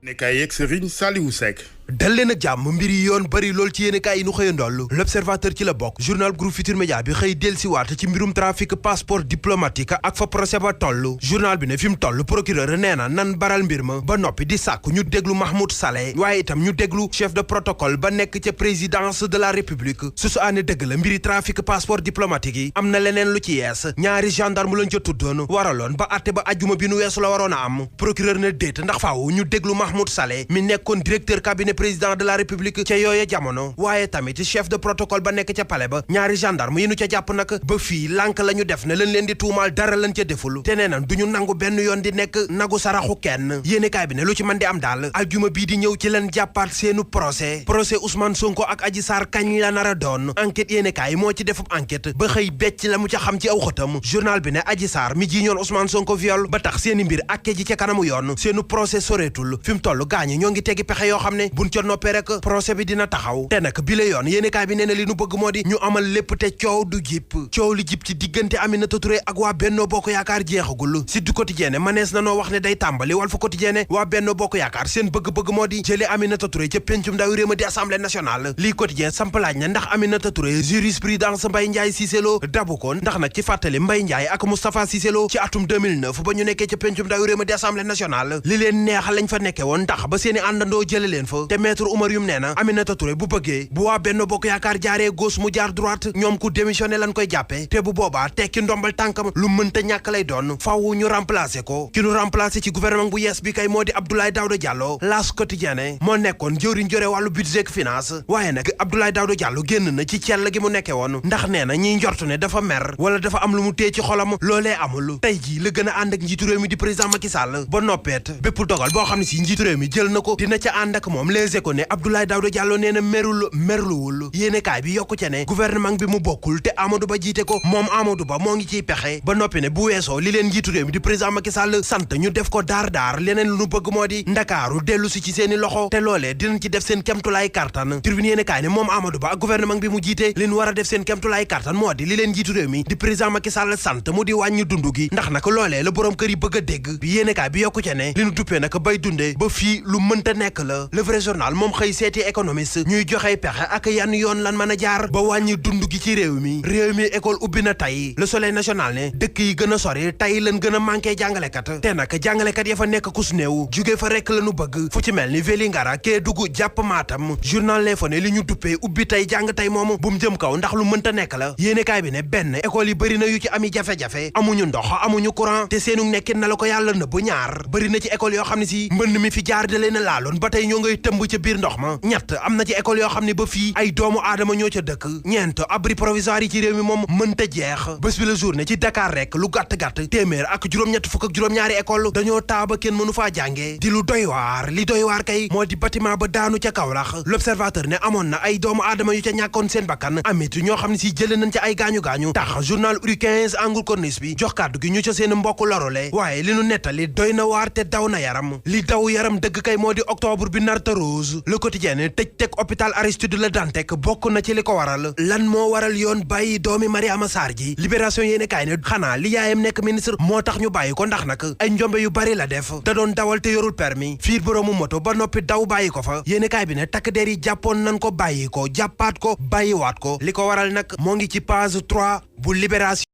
nekkay yeeg Serigne Saliou Seck. dal leen ak jàmm mbir yi yoon bëri lool ci yéenekaay yi nu xëy ndoll l'observateur ci la bokk journal groupe Futurs Médias bi xëy del si waat ci mbirum trafic passeport diplomatique ak fa procès ba toll journal bi ne fi mu toll procureur nee na nan baral mbir ma ba noppi di sàkku ñu déglu Mahmoud Saleh waaye itam ñu déglu chef de protocole ba nekk ca présidence de la république su aane dëgg la mbiri trafic passeport diplomatique yi am na leneen lu ci yees ñaari gendarme lañ ca tuddoon waraloon ba atte ba ajjuma bi nu weesu la waroon a am procureur ne déet ndax faaw ñu déglu Mahmoud Saleh mi nekkoon directeur cabinet président de la république ca yooye jamono waaye tamit chef de protocole ba nekk ca palais ba ñaari gendarme yi nu ca jàpp nag ba fii lànk la ñu def ne lañ leen di tuumaal dara lañ ca deful te nee na du ñu nangu benn yoon di nekk nagu saraxu kenn yéenekaay bi ne lu ci mën di am daal aljuma bii di ñëw ci leen jàppaat seenu procès Ousmane Sonko ak Adji Sarr kañ la nar a doon enquête yéenekaay moo ci defub enquête ba xëy becc la mu ca xam ci aw xëtam journal bi ne Adji Sarr mi jiiñoon Ousmane Sonko viol ba tax seeni mbir akke ji ca kanamu yoon seenu procès soreetul fi mu toll gaañi ñoo ngi tegi pexe yoo xam ne buñ ca noppee rek procès bi dina taxaw te nag bi la yoon yéenekaay bi nee na li nu bëgg moo di ñu amal lépp te coow du jip coow li jip ci diggante Aminata Touré ak waa Benno Bokk Yaakaar jeexagul si du quotidien manees na noo wax ne day tàmbali Walf Quotidien waa Benno Bokk Yaakaar seen bëgg-bëgg moo di jële Aminata Touré ca pencum ndawi réew ma di assemblée nationale lii quotidien sampalaaj na ndax Aminata Touré jurisprudence Mbaye Ndiaye Cissé Lo dabu ko ndax nag ci fàttali Mbaye Ndiaye ak Moustapha Cissé Lo ci atum 2009 ba ñu nekkee ca pencum ndawi réew ma di assemblée nationale li leen neex lañ fa nekke woon ndax ba seeni àndandoo jële leen fa te maître Oumar Youm nee na Aminata Touré bu bëggee bu waa Benno Bokk Yaakaar jaaree gauche mu jaar droite ñoom ku démissionné lañ koy jàppe te bu boobaa tekki ndombal tànkam lu mënta ñàkk lay doon faaw ñu remplacer ko ki ñu remplacer ci gouvernement bu yees bi kay moo di Abdoulaye Daouda Diallo L'As Quotidien moo nekkoon jëwriñ jore wàllu budget ak finance waaye nag Abdoulaye Daouda Diallo génn na ci cell gi mu nekke woon ndax nee na ñiy njortu ne dafa mer wala dafa am lu mu téye ci xolam loolee amul tey jii la gën a ànd ak njiitu réew mi di président Macky Sall ba noppeet bépp dogal boo xam ne si njiitu réew mi jël na ko dina ca ànd ak moom Les Échos ne Abdoulaye Daouda Diallo nee na merluwul yéenekaay bi yokku ca ne gouvernement bi mu bokkul te Amadou Ba jiite ko moom Amadou Ba moo ngi ciy pexe ba noppi ne bu weesoo li leen njiitu réew mi di président Macky Sall sant ñu def ko daar leneen lu nu bëgg moo di Ndakaaru dellu si ci seeni loxo te loolee dinañ ci def seen kemtulaay kartan Tribune yéenekaay ne moom Amadou Ba ak gouvernement bi mu jiite li ñu war a def seen kemtulaay kartan moo di li leen njiitu réew mi di président Macky Sall sant mu di wàññi dundu gi ndax nag loolee la boroom kër yi bëgg a dégg bi yéenekaay bi yokku ca ne li nu duppee nag bay dundee ba fii lu mënta nekk la Le Vrai Journal moom xëy seeti économiste ñuy joxe pexe ak yan yoon lan mën a jaar ba wàññi dund gi ci réew mi école ubbi na tey Le Soleil national ne dëkk yi gën a sori tey lan gën a manqué jàngalekat te nag jàngalekat ya fa nekk kus néew jóge fa rekk lañu bëgg fu ci mel ni Vélingara Kédougou jàpp Matam journal L'Info ne li ñu duppee ubbi tey jàng tey moomu bu mu jëm kaw ndax lu mënta nekk la yéenekaay bi ne benn école yi bëri na yu ci ami jafe-jafe amuñu ndox amuñu courant te seenu nekkin na la ko yàlla nëbb ñaar bëri na ci école yoo xam ne si mbënn mi fi jaar da leen a laaloon ba tey ñoo ngay tëmb ca biir ndox ma ñett am na ci école yoo xam ne ba fii ay doomu aadama ñoo ca dëkk ñeent abri provisoire yi ci réew mi moom mënta jeex bés bi la journée ci Dakar rek lu gàtt-gàtt téeméer ak juróom-ñett fukk ak juróom-ñaari école dañoo taaba kenn mënu faa jàngee di lu doy waar li doy waar kay moo di bâtiment ba daanu ca Kaolack L'Observateur ne amoon na ay doomu aadama yu ca ñàkkoon seen bakkan amit ñoo xam ne si jëlee nañ ca ay gaañu-gaañu tax journal Uri 15 Angle Corniche bi jox kàddu gi ñu ca seen mbokk lorole waaye li nu nettali doy na waar te daw na yaram li daw yaram dëgg kay moo di octobre bi narta rose Le Quotidien tëj teg hôpital Aristide Le Dantec bokk na ci li ko waral lan moo waral yoon bàyyi doomi Mariama Sarr ji Libération yéene kaay ne xanaa li yaayam nekk ministre moo tax ñu bàyyi ko ndax nag ay njombe yu bari la def da doon dawal te yorul permis fiir boroomu moto ba noppi daw bàyyi ko fa yéene kaay bi ne takk der yi jàppoon nañ ko bàyyi ko jàppaat ko bàyyiwaat ko li ko waral nag moo ngi ci page 3 bu Libération